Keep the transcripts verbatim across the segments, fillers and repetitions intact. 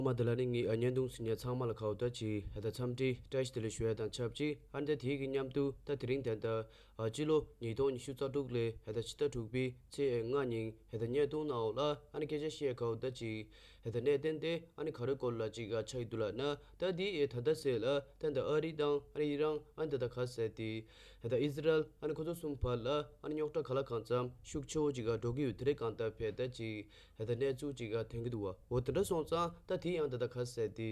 མ་དེ་ལ་ནི་ངའི་བརྙན་ཐུང་གཟིགས་མཁན་ཚང་མ་ལ་ཁ་བོ་ད་ཅིག་ཧེ་ད་འཚམས་འདྲི་བཀྲ་ཤིས་བདེ་ལེགས་ཞུ་ཡ་དང་ཆབས་ཅིག་ཨ་ནི་ད་དེའི་གི་མཉམ་དུ་ད་དེ་རིང་ད་ལྟ་ཨ་སྤྱི་ལོ་ཉིས་སྟོང་ཉི་ཤུ་རྩ་དྲུག་ལོའི་ཧེ་ད་ཕྱི་ཟླ་དྲུག་པའི་ཚེས་ལྔ་ཉིན་ཧེ་ད་བརྙན་ཐུང་ནང་འོག་ལ་ཨ་ནི་སྐད་ཆ་བཤད་ཁ་བོ་ད་ཅིག་ཧེ་ད་གནད་དོན་དེ་ཨ་ནི་ག་རེ་སྐོར་ལ་ཅིག་ཨ་ཆགས་ཀྱི་འདུག་ལབ་ན། ད་དེ་ཨེ་ད་ལྟ་ཟེར་ལ་ད་ད་ཨ་རི་དང་ཨ་ནི་ཨི་རན་ཨ་ནི་ད་ད་ག་ཟེར་དེ་ཧེ་ད་ཨི་ཟི་རལ་ཨ་ནི་ཁོ་ཚོ་གསུམ་བར་ལ་ཨ་ནི་རྙོག་དྲ་ག་ལ་གང་འཚམ་ཤུགས་ཆེ་བོ་ཅིག་ཨ་འགྲོ་གི་ཡོད། དེ་རེད་གང་ལྟར་ཕེ་ད་ཅིག་ཧེ་ད་གནས་ཚུལ་ཅིག་ག་ཐོན་གྱི་འདུག་བ། འོ་དེ་འདྲ་སོང་ཙང་ད་དེ་ཡང་ད་ལྟ་ག་ཟེར་དེ་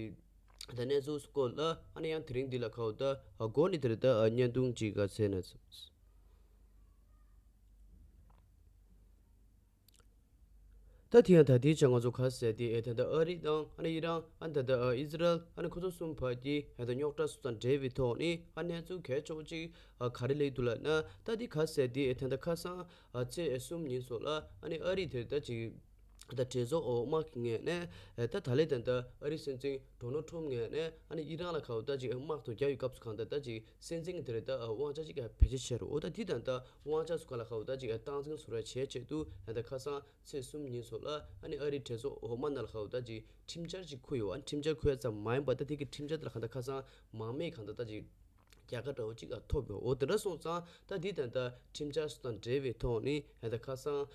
ད་གནས་ཚུལ་སྐོར་ལ་ཨ་ནི་ཡང་དེ་རིང་འདི་ལ་ཁ་བོ་ད་ཨ་འགོ་ནས་དེ་རེད་ད་ཨ་བརྙན་ཐུང་ཅིག་ག་ཟེར་ན། ད་དེ་ཡང་ད་དེའི་ཆ་ང་ཚོ་ག་ཟེར་དེ་ཨེ་ད་ལྟ་ཨ་རི་དང་ཨ་ནི་ཨི་རན་ཨ་ནི་ད་ལྟ་ཨ་ཨི་ཟི་རལ་ཨ་ནི་ཁོ་ཚོ་གསུམ་བར་གྱི་ཨེ་ད་རྙོག་དྲ་སོགས་དང་འབྲེལ་བའི་ཐོག་ནས་ཨ་གནས་ཚུལ་གལ་ཆེ་བོ་ཅིག་ཨ་ག་རེ་སླེབས་འདུག་ལབ་ན། ད་དེ་ག་ཟེར་དེ་ཨེ་ད་ལྟ་ཁ་སང་ཨ་ཚེས་གསུམ་ཉིན་སོགས་ལ་ཨ་ནི་ཨ་རི་དེ་ད་ཅིག་ད་གྲོས་ཚོགས་འོག་དམག་གི་ངོས་ནས་ཨེ་ད་ད་ལེ་ད་ལྟ་ཨ་རི་སྲིད་འཛིན་ཌོ་ནལ་ཊམ་ངོས་ནས་ཨ་ནི་ཨི་རན་ལ་ཁ་བོ་ད་ཅིག་དམག་ཐོག་རྒྱག་ཡོད་སྐབས་སུ་གང་ལྟར་ད་ཅིག་སྲིད་འཛིན་གྱི་དེ་རེད་ད་དབང་ཆ་ཅིག་བེད་སྤྱོད་བྱས་རོགས། ཨོ་ད་དེ་ད་ལྟ་དབང་ཆ་སུ་ག་ལ་ཁ་བོ་ད་ཅིག་སྟངས་འཛིན་བཟོ་ར་བྱས་ཆེད་དུ་ད་ལྟ་ཁ་སང་ཚེས་གསུམ་ཉིན་སོགས་ལ་ཨ་ནི་ཨ་རིའི་གྲོས་ཚོགས་འོག་མ་ནང་ལ་ཁ་བོ་ད་ཅིག་ཁྲིམས་འཆར་ཅིག་ཁུར་ཡོད། ཨ་ནི་ཁྲིམས་འཆར་ཁུར་ཡ་ཙམ་མ་ཡིན་པ་ད་དེ་གི་ཁྲིམས་འཆར་དེ་ལ་གང་ལྟར་ཁ་སང་མང་མོས་གང་ལྟར་ད་ཅིག་རྒྱལ་ཁ་འདྲ་བོ་ཅིག་ཐོབ་ཡོད། འོ་དེ་འདྲ་སོང་ཙང་ད་དེ་ད་ལྟ་ཁྲིམས་འཆར་སོགས་དང་འབྲེལ་བའི་ཐོག་ནས་ད་ལྟ་ཁ་སང་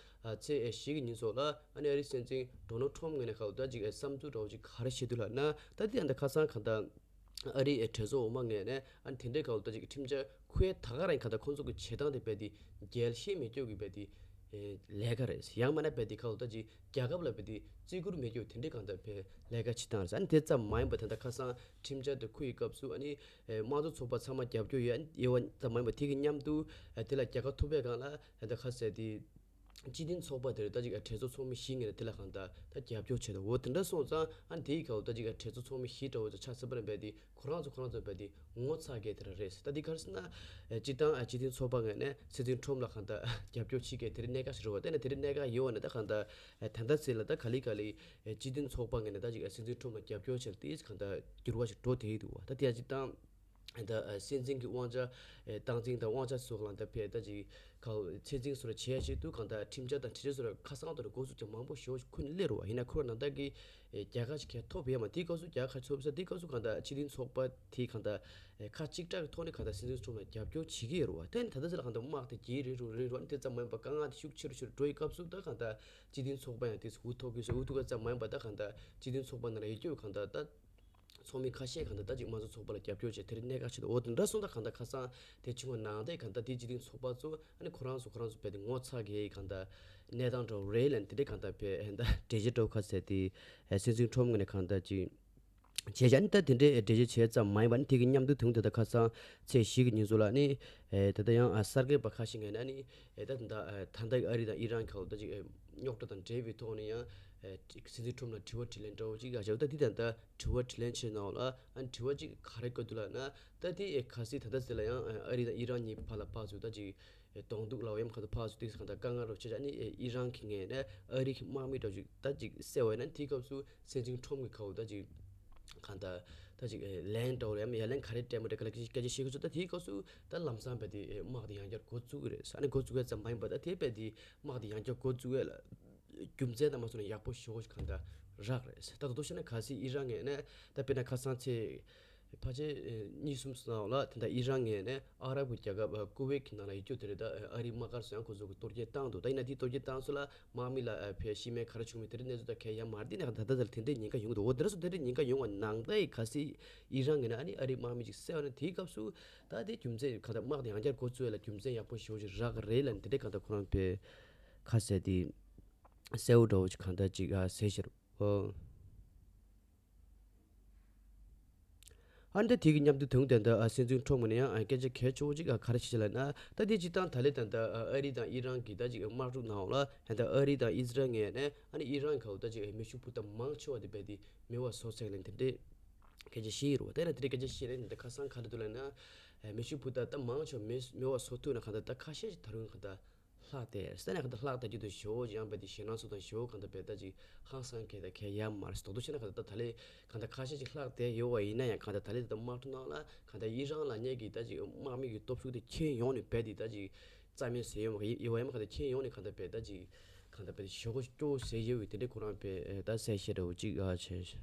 ཚེས་བཞི་གི་ཉིན་སོགས་ལ་ཨ་ནི་ཨ་རིའི་སྲིད་འཛིན་ཌོ་ནལ་ཊམ་ངོས་ནས་ཁ་བོ་ད་ཅིག་བསམ་ཚུལ་འདྲ་བོ་ཅིག་ག་རེ་བྱེད་འདུག་ལབ་ན། ད་དེ་ད་ལྟ་ཁ་སང་གང་ལྟར་ཨ་རིའི་གྲོས་ཚོགས་འོག་མ་ངོས་ནས་ཨ་ནི་དེ་འདྲའི་སྐབས་ལ་ད་ཅིག་ཁྲིམས་འཆར་ཁུར་ཡས་ད་ག་རང་ག་ད་ཁོང་ཚོ་གི་བྱེད་སྟངས་དེ་རྦད་དེ་རྒྱལ་ཤེས་མེད་སྐྱོ་གི་རྦད་དེ་ལས་ཀ་རེད། ཡང་མིན་ན་རྦད་དེ་ཁ་ལ་ད་ཅིག་རྒྱལ་ཁབ་ལ་རྦད་དེ་བརྩི་བཀུར་མེད་སྐྱོ་དེ་འདྲའི་གང་ལྟར་བའི་ལས་ཀ་བྱེད་སྟངས་རེད། ཨ་ནི་དེ་ཙམ་མ་ཡིན་པ་ད་ལྟ་ཁ་སང་ཁྲིམས་འཆར་དེ་ཁུར་ཡི་སྐབས་སུ་ཨ་ནི་དམངས་གཙོ་ཚོགས་པ་ཚང་མ་རྒྱབ་སྐྱོར་ཡོད། ཨ་ནི་ཡོད་པ་ཙམ་མ་ཡིན་པ་དེ་གི་མཉམ་དུ་དེ་ལ་རྒྱལ་ཁ་ཐོབ་པའི་སྒང་ལ་ད་ལྟ་ཁ་གསལ་དེ། སྤྱི་མཐུན་ཚོགས་པ་དེར་ད་ཅིག་གྲོས་ཚོགས་ཚོགས་མི་བཞི་ངོས་ནས་དེ་ལ་གང་ལྟར་ད་རྒྱབ་སྐྱོར་བྱས་འདུག་འོ་དེ་འདྲ་སོང་ཙང་ཨ་ནི་དེའི་སྐབས་ད་ཅིག་གྲོས་ཚོགས་ཚོགས་མི་བཞི་འདྲ་བོ་ཅིག་ཆ་ཚང་པར་འབད་དེ་ཁོ་རང་ཚོ་ཁོ་རང་ཚོ་འབད་དེ་ངོ་ཚ་གི་དེ་ར་རེད། ད་འདི་ག་རེ་ཟེར་ན་སྤྱི་བཏང་སྤྱི་མཐུན་ཚོགས་པ་ངོས་ནས་སྲིད་འཛིན་ཁྲོམ་ལ་གང་ལྟར་རྒྱབ་སྐྱོར་བྱེད་གི་དེ་རིང་གནད་འགག་ཞིག་རེད་བ། དེ་ནས་གནད་འགག་ཡོད་བ་ན་ད་གང་ལྟར་ད་ལྟ་ཚེ་ལ་ད་ག་ལེ་ག་ལེ་སྤྱི་མཐུན་ཚོགས་པ་ངོས་ནས་ད་ཅིག་སྲིད་འཛིན་ཁྲོམ་ལ་རྒྱབ་སྐྱོར་བྱས་ཏེ་གང་ལྟར་འགྱུར་བ་ཞིག་འགྲོ་བསྡད་ཀྱི་འདུག་བ། ད་དེ་ཡང་སྤྱི་བཏང་ད་སྲིད་འཛིན་གྱི་དབང་ཆ་སྟངས་འཛིན་དང་དབང་ཆ་སོགས་ལ་ད་ཕེ་ད་ཅིག་ག་ཚད་འཛིན་སོགས་ལ་བྱས་ཞེས་དུས་གང་ལྟར་ཁྲིམས་འཆར་དང་ཁྲིམས་འཆར་སོགས་ལ་ཁ་སང་དུ་འགོ་འཛུགས་ཀྱང་མང་པོ་ཞེ་པོ་ཞིག་ཁུར་ནས་སླེབས་རོགས། ཡིན་ན་ཁུར་བ་ནང་ལྟར་གྱི་རྒྱལ་ཁ་ཞིག་གས་ཐོབ་ཡོད་མ། དེའི་སྐབས་སུ་རྒྱལ་ཁ་ཐོབ་ས་དེའི་སྐབས་སུ་གང་ལྟར་སྤྱི་མཐུན་ཚོགས་པ་དེས་གང་ལྟར་ཁ་གཅིག་གྲགས་ཀྱི་ཐོག་ནས་གང་ལྟར་སྲིད་འཛིན་ཁྲོམ་ལ་རྒྱབ་སྐྱོར་བྱེད་ཀྱི་ཡོད་རེད་བ། དེ་ནི་ད་ལྟ་ཚེ་ལ་གང་ལྟར་དམག་དེ་རྒྱས་རེད་རུ་རེད་རུ་ཨ་ནི་དེ་ཙམ་མ་ཡིན་པར་དཀའ་ངལ་དེ་ཤུགས་ཆེ་རུ་ཆེ་རུ་འགྲོ་ཡི་སྐབས་སུ་ད་གང་ལྟར་སྤྱི་མཐུན་ཚོགས་པ་ཡང་དེ་ཚོ་འུ་ཐོག་གི་སོ་འུ་ཐུག་ག་ཙམ་མ་ཡིན་པར་ད་གང་ལྟར་སྤྱི་མཐུན་ཚོགས་པ་ནང་ལ་ཡོད་རྒྱུ་གང་ལྟར་ད། ཚོགས་མི་ཁ་ཤས་གང་ལྟར་ད་ཅིག་དམངས་གཙོ་ཚོགས་པ་ལ་རྒྱབ་སྐྱོར་བྱས་དེ་རིང་གནད་འགག་ཆེ་འདུག་འོ་དེ་འདྲ་སོང་ད་གང་ལྟར་ཁ་སང་དེ་བྱུང་བ་ནང་དེ་གང་ལྟར་དེ་སྤྱི་མཐུན་ཚོགས་པ་ཚོ་ཨ་ནི་ཁོ་རང་ཚོ་ཁོ་རང་ཚོ་བས་དེ་ངོ་ཚ་གི་གང་ལྟར་གནས་སྟངས་འདྲ་བོ་རེད་ལབ་ནས་དེ་འདྲའི་གང་ལྟར་བས་ཨ་ནི་ད་འགྲེལ་བཤད་འདྲ་བོ་ཁ་གསལ་དེ་སྲིད་འཛིན་ཁྲོམ་ངོས་ནས་གང་ལྟར་ཅིག་བྱས་བྱས་ཨ་ནི་ད་དེ་འདྲའི་འགྲེལ་བཤད་བྱས་ཙམ་མ་ཡིན་པ་ནི་དེ་གི་མཉམ་དུ་དུང་དེ་ད་ཁ་སང་ཚེས་བཞི་གི་ཉིན་ཚོ་ལ་ནི་ད་ལྟ་ཡང་གསར་འགོད་པ་ཁ་ཤས་ངོས་ནས་ཨ་ནི་ད་ད་ད་ལྟ་ཨ་རི་དང་ཨི་རན་གང་ལྟར་ཅིག་རྙོག་དྲ་དང་འབྲེལ་བའི་ཐོག་ནས་ཡང་སྲིད་འཛིན་ཁྲོམ་ལ་དྲི་བ་དྲིས་ལན་འདྲ་བོ་ཅིག་ཡང་བྱས་པ་ད་དེ་ད་ལྟ། དྲི་བ་དྲིས་ལན་བྱེད་ནང་ལ་ཨ་དྲི་བ་གཅིག་ག་རེ་བཀོད་འདུག་ལབ་ན། ད་དེ་ཨེ་གལ་སྲིད་ད་ལྟ་ཟེར་ལ་ཡང་ཨ་རི་དང་ཨི་རན་གཉིས་བར་ལ་ཕར་ཚུར་ད་ཅིག་ཨེ་གདོང་ཐུག་ལབ་ཡམ་ག་ད་ཕར་ཚུར་ཏིག་གང་ད་དཀའ་ངལ་རོ་ཆེ་ཆ་ནི་ཨེ་ཨི་རན་གྱི་ངོས་ནས་ཨ་རི་གི་དམག་མི་འདྲ་ཅིག་ད་ཅིག་བསད་པ་ཡིན་ན་དེའི་སྐབས་སུ་སྲིད་འཛིན་ཁྲོམ་གྱི་ཁ་འོག་ད་ཅིག་གང་ད་ད་ཅིག་ཨེ་ལན་འདྲ་བོ་ཡམ་ཡ་ལན་ག་རེ་སྤྲད་མ་སྤྲད་ག་ལ་སྐད་ཆ་བཤད་ཁུ་ཚོ་ད་དེའི་སྐབས་སུ་ད་ལམ་སང་བས་དེ་ཨེ་དམག་དེ་ཡང་བསྐྱར་འགོ་བཙུགས་གི་རེད། ཨ་ནི་འགོ་བཙུགས་ཡ་ཙམ་མ་ཡིན་པ་ད་དེ་བས་དེ་དམག་དེ་ཡང་བསྐྱར་འགོ་བཙུགས་ཡ་ལ། རྒྱུ་མཚན་དང་མ་སོང་ན་ཡག་པོ་ཞེ་པོ་ཞིག་གང་ལྟར་རག་རེད། ད་དོ་དོ་བཤད་ན་གལ་སྲིད་ཨི་རན་ངོས་ནས་ད་དཔེར་ན་ཁ་སང་ཚེས་ཕལ་ཆེར་གཉིས་གསུམ་སོང་ལ་དེ་འདྲ་ཨི་རན་ངོས་ནས་ཨ་རབ་ཀྱི་རྒྱལ་ཁབ་ཀུ་ཝེད་ཀྱི་ནང་ལ་ཡོད་རྒྱུ་དེ་རེད། ད་ཨ་རིའི་དམག་སྒར་སུ་ཡང་ཁོ་ཚོ་གི་གཏོར་སྐྱོན་བཏང་འདུག་ད་ཡིན་ན་དེའི་གཏོར་སྐྱོན་བཏང་ཚོ་ལ་དམག་མི་ལ་ཕལ་ཤི་རྨས་ག་རེ་བྱུང་མེད་དེ་རིང་གནས་ཚུལ་ད་གས་ཡ་མ་རེད། དེ་ནས་ད་ལྟ་ད་ལ་དེ་འདྲའི་ཉེན་ཁ་ཡོང་གི་འདུག་འོ་དེ་འདྲ་སོ་དེ་འདྲའི་ཉེན་ཁ་ཡོང་བ་ནང་ད་ཡི་གལ་སྲིད་ཨི་རན་ངོས་ནས་ཨ་ནི་ཨ་རིའི་དམག་མི་ཅིག་བསད་པ་ན་དེའི་སྐབས་སུ་ད་དེ་རྒྱུ་མཚན་གང་ལྟར་དམག་དེ་ཡང་བསྐྱར་འགོ་བཙུགས་ཡ་ལ་རྒྱུ་མཚན་ཡག་པོ་ཞེ་པོ་ཞིག་རག་གི་རེད་ལབ་ནས་དེ་འདྲའི་གང་ལྟར་ཁོ་རང་པས་ཁ་གསལ་དེ་གསལ་བོ་འདྲ་བོ་ཅིག་གང་ལྟར་ཅིག་ཨ་གསལ་ཤར་འོ། ཨ་ནི་ད་དེ་གི་མཉམ་དུ་དུང་དེ་འདྲ་ཨ་སྲིད་འཛིན་ཁྲོམ་ངོས་ནས་ཡང་ཨ་སྐད་ཆ་གལ་ཆེ་བོ་ཅིག་ཨ་ག་རེ་བཤད་ལབ་ན། ད་དེ་སྤྱིར་བཏང་ད་ལེ་ད་ད་ཨ་རི་དང་ཨི་རན་གྱི་ད་ཅིག་དམག་འཁྲུག་ནང་ལ་ད་ཨ་རི་དང་ཨི་ཟི་རལ་ངོས་ནས་ཨ་ནི་ཨི་རན་ག་བོ་ད་ཅིག་མེ་ཤུགས་འཕུར་མདའ་མང་ཆེ་བ་དེ་རྦད་དེ་མེ་འོག་བཟོ་ཚར་ལབ་དེ་འདྲའི་སྐད་ཆ་བཤད་ཡོད་རེད་བ། དེ་ན་དེ་འདྲའི་སྐད་ཆ་བཤད་ནས་ད་ཁ་སང་ག་རེ་འདུག་ལབ་ན། མེ་ཤུགས་འཕུར་མདའ་ད་མང་ཆེ་བ་མེ་མེ་འོག་བཟོ་ཐུབ་ན་ག་ད་ད་ཁ་ཤས་ཤིག་ད་རུང་ག་ད། ལྷག་བསྡད་ས་ནས་གང་ལྟར་ལྷག་བསྡད་རྒྱུ་དང་ཞོ་ཡང་བས་དེ་ཞེད་སྣང་སོགས་དང་ཞོ་གང་ལྟར་བས་ད་ཅིག་ཧང་སང་གས་ད་གས་ཡ་མ་རེད། དོག་དོག་བྱས་ན་གང་ལྟར་ད་ད་ལས་གང་ལྟར་ཁ་ཤས་ཅིག་ལྷག་བསྡད་ཡོད་བ་ཡིན་ན་ཡང་གང་ལྟར་ད་ལས་ད་དམག་འཁྲུག་ནང་ལ་གང་ལྟར་ཨི་རན་ལ་ཉེ་གི་ད་ཅིག་དམག་མི་གི་སྟོབས་ཤུགས་དེ་ཁྱེན་ཡོང་ནས་བས་དེ་ད་ཅིག་རྩ་མེད་ཟེར་ཡོད་མ་ཡོད་བ་ཡིན་མ་གང་ལྟར་ཁྱེན་ཡོང་ནས་གང་ལྟར་བས་ད་ཅིག་གང་ལྟར་བས་དེ་ཞོ་གོ་སྐྱོ་བོ་ཟེར་ཡོད་བས་དེ་འདྲའི་ཁོ་རང་བས་ད་གསལ་བཤད་འདྲ་བོ་ཅིག་ཨ་བྱས།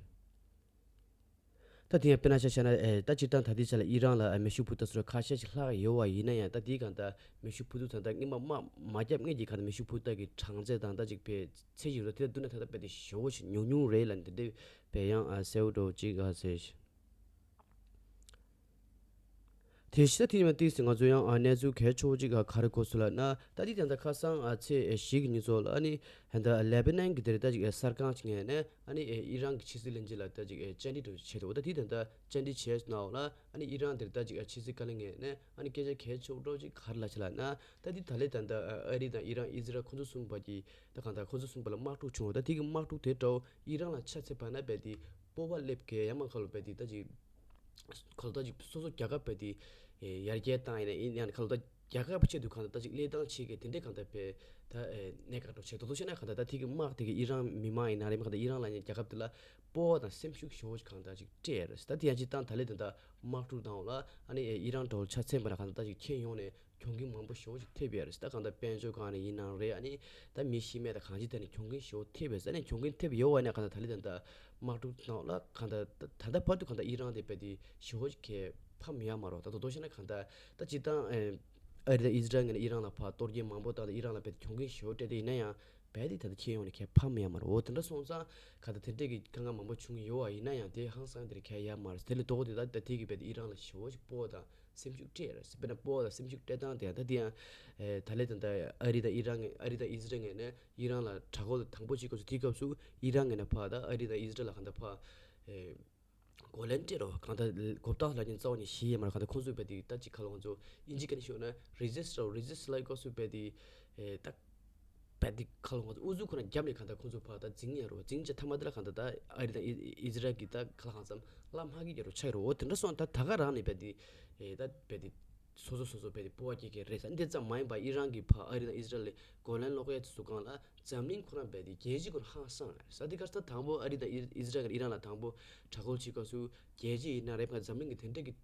ད་དེ་ཡང་དཔེར་ན་ཆ་བཞག་ན་ཨེ་ད་སྤྱིར་བཏང་ད་ལྟའི་ཆ་ལ་ཨི་རན་ལ་ཨེ་མེ་ཤུགས་འཕུར་མདའ་སོགས་ཁ་ཤས་ཤིག་ལྷག་ཡོད་པ་ཡིན་ན་ཡང་། ད་དེའི་གང་ལྟར་མེ་ཤུགས་འཕུར་མདའ་ཚོ་ད་སྔོན་མ་དམག་མ་བརྒྱབ་སྔོན་གྱི་གང་ལྟར་མེ་ཤུགས་འཕུར་མདའ་གི་གྲངས་ཚད་དང་ད་ཅིག་ཕལ་ཆེར་ཡོད་རེད། དེ་ལ་བསྡུར་ན་ད་ལྟ་རྦད་དེ་ཞེ་པོ་ཞིག་ཉུང་ཉུང་རེད་ལབ་ནས་དེ་འདྲའི་བས་ཡང་ཨ་གསལ་པོ་འདྲ་པོ་ཅིག་ཨ་ཟེར། དེ་ཤི་ད་དེ་ནས་ཏིག་ཙམ་ང་ཚོ་ཡང་ཨ་གནས་ཚུལ་གལ་ཆེ་བོ་ཅིག་ཨ་ག་རེ་གོ་སོང་ལབ་ན། ད་དེ་ད་ལྟ་ཁ་སང་ཨ་ཚེས་བཞི་གི་ཉིན་ཚོ་ལ་ཨ་ནི་ད་ལེ་བྷ་ནན་གྱི་དེར་ད་ཅིག་ཨ་གསར་ཁང་ཅིག་ནས་ཨ་ནི་ཨི་རན་གྱི་ཕྱི་སྲིད་བློན་ཆེན་ལ་ད་ཅིག་ཨ་བཅར་འདྲི་འདྲ་བྱས་འདུག་ད་དེ་ད་ལྟ་བཅར་འདྲི་བྱས་གནང་བ་ལ་ཨ་ནི་ཨི་རན་དེར་ད་ཅིག་ཨ་ཕྱི་སྲིད་བཀའ་བློན་ངས་ནས་ཨ་ནི་སྐད་ཆ་གལ་ཆེ་བོ་འདྲ་པོ་ཅིག་ག་རེ་ལབ་ཤག་ལབ་ན། ད་དེ་ད་ལེ་ད་ལྟ་ཨ་རི་དང་ཨི་རན་ཨི་ཟི་རལ་ཁོ་ཚོ་གསུམ་བར་གྱི་ད་གང་ལྟར་ཁོ་ཚོ་གསུམ་བར་ལ་དམག་འཁྲུག་བྱུང་བ། ད་དེ་གི་དམག་འཁྲུག་དེ་འདྲ་པོ་ཨི་རན་ལ་ཆ་མཚོན་པ་ན་རྦད་དེ་སྤོབས་པ་སླེབས་མཁན་ཡང་མིན་ཁ་ལོ་རྦད་དེ་ད་ཅིག་ཁ་ལོ་ད་ཅིག་སོ་སོ་རྒྱལ་ཁབ་རྦད་དེ་ཡར་རྒྱས་བཏང་ཡིན་ན་ཡིན་ཡང་ཁ་ལོ་ད་རྒྱལ་ཁབ་ཆེད་དུ་གང་ལྟར་ད་ཅིག་བློས་བཏང་བྱེད་མཁན་དེ་འདྲའི་གང་ལྟར་རྦད་ད་གནད་འགག་འདྲ་པོ་ཆགས་འདུག་ཟེར་ན། གང་ལྟར་ད་དེ་གི་དམག་དེ་གི་ཨི་རན་མི་མང་ཡིན་ན་རེད། མ་གང་ལྟར་ཨི་རན་ལབ་མཁན་རྒྱལ་ཁབ་དེ་ལ་སྤོབས་པ་དང་སེམས་ཤུགས་ཞེ་པོ་ཅིག་གང་ལྟར་ཅིག་སྤྲད་ཡོད་རེད། ད་དེ་ཡང་ཅིག་བཏང་ད་ལེ་ད་ལྟ་དམག་འཁྲུག་བཏང་བ་ལ་ཨ་ནི་ཨི་རན་འདྲ་པོ་ཆ་མཚོན་པ་ན་གང་ལྟར་ད་ཅིག་ཁྱོན་ཡོངས་ནས་གྱོང་གུན་མང་པོ་ཞེ་པོ་ཅིག་ཐེབས་ཡོད་རེད། ད་གང་ལྟར་དཔལ་འབྱོར་སྒང་ནས་ཡིན་ནའང་རེད། ཨ་ནི་ད་མི་ཤི་རྨས་དང་གང་ཅི་ཐད་ནས་གྱོང་གུན་ཞེ་པོ་ཐེབས་ཡོད་རེད། ཨ་ནི་གྱོང་གུན་ཐེབས་ཡོད་པ་ཡིན་ན་གང་ལྟར་ད་ལེ་ད་ལྟ་དམག་འཁྲུག་ནང་ལ་གང་ལྟར་ད་ད་ལྟ་བར་དུ་གང་ལྟར་ཨི་རན་དེ་རྦད་དེ་ཞེ་པོ་ཅིག་གས་ཕམ་ཡོད་མ་རེད། ད་དོ་དོ་བྱས་ན་གང་ལྟར་ད་སྤྱིར་བཏང་ཨ་རི་དང་ཨི་ཟི་རལ་ངོས་ནས་ཨི་རན་ལ་ཕར་གཏོར་སྐྱོན་མང་པོ་བཏང་དང་ཨི་རན་ལ་རྦད་དེ་གྱོང་གུན་ཞེ་པོ་སྤྲད་དེ་ཡིན་ན་ཡང་རྦད་དེ་ད་ལྟ་ཁྱོན་ཡོངས་ནས་གས་ཕམ་ཡོད་མ་རེད། འོ་དེ་འདྲ་སོང་ཙང་གང་ལྟར་དེ་འདྲས་ཀྱི་དཀའ་ངལ་མང་པོ་བྱུང་ཡོད་པ་ཡིན་ན་ཡང་དེ་ཧང་སང་དེར་གས་ཡོད་མ་རེད། དེ་ལས་ལྡོག་སྟེ་ད་ལྟ་དེ་གི་རྦད་དེ་ཨི་རན་ལ་ཞེ་པོ་ཅིག་སྤོབས་པ་དང་སེམས་ཤུགས་སྤྲད་རེད། དཔེར་ན་སྤོབས་པ་དང་སེམས་ཤུགས་སྤྲད་སྟངས་དེ་ཡང་ད་དེ་ཡང་ཨེ་ད་ལེ་ད་ལྟ་ཨ་རི་དང་ཨི་རན་ཨ་རི་དང་ཨི་ཟི་རལ་ངོས་ནས་ཨི་རན་ལ་དྲག་རྒོལ་དང་དང་པོ་བྱེད་སྐབས་སུ། དེའི་སྐབས་སུ་ཨི་རན་ངོས་ནས་ཕར་ད་ཨ་རི་དང་ཨི་ཟི་རལ་ལ་གང་ལྟར་ཕར་ཨེ་རྒོལ་ལན་སྤྲད་རོགས། གང་ལྟར་གོ་བརྡ་ལབ་མཁན་རྩ་བ་ནས་ཞིག་ཡོད་མ་རེད། གང་ལྟར་ཁོང་ཚོས་རྦད་དེ་ད་ཅིག་ཁ་ལོ་ང་ཚོ་ཨིན་ཇི་སྐད་ནས་ཞུས་ན་རི་ཛིསི་ཊི་རོ། རི་ཛིསི་ཊི་ལབ་སྐབས་སུ་རྦད་དེ་ཨེ་ད་རྦད་དེ་ཁ་ལོ་ང་ཚོ་ཨུ་ཚུགས་ཁོ་ན་བརྒྱབ་ནས་གང་ལྟར་ཁོང་ཚོ་ཕར་ད་འཛིང་ཡ་རོ། འཛིང་བྱས་མཐའ་མ་དེ་ལ་གང་ལྟར་ད་ཨ་རི་དང་ཨི་ཨི་ཟི་རལ་གྱི་ད་ཁ་ལ་གང་འཚམ་ལ་མ་གི་ཡ་རོ་ཆགས་ཡ་རོ། འོ་དེ་འདྲ་སོང་ད་ད་ག་རང་ནས་རྦད་དེ་ཨེ་ད་རྦད་དེ་སོ་སོ་སོ་སོ་རྦད་དེ་སྤོབས་པ་སྐྱེ་གི་རེད་ཟེར། འདི་ཙམ་མ་ཡིན་པར་ཨི་རན་གྱིས་ཕར་ཨ་རི་དང་ཨི་ཟི་རལ་ལ་རྒོལ་ལན་སློག་ཡ་དེ་ཚོ་སྒང་ལ་འཛམ་གླིང་ཁོ་རང་རྦད་དེ་རྒྱལ་སྤྱི་ཁོ་རང་ཧང་སངས་རེད་ཟེར། དེ་ག་ས་དང་པོ་ཨ་རི་དང་ཨི་ཨི་ཟི་རལ་གྱིས་ཨི་རན་ལ་དང་པོ་དྲག་རྒོལ་བྱེད་སྐབས་སུ་རྒྱལ་སྤྱི་ཡིན་ན་རེད་པ། འཛམ་གླིང་གི་དེ་འདྲས་ཀྱི་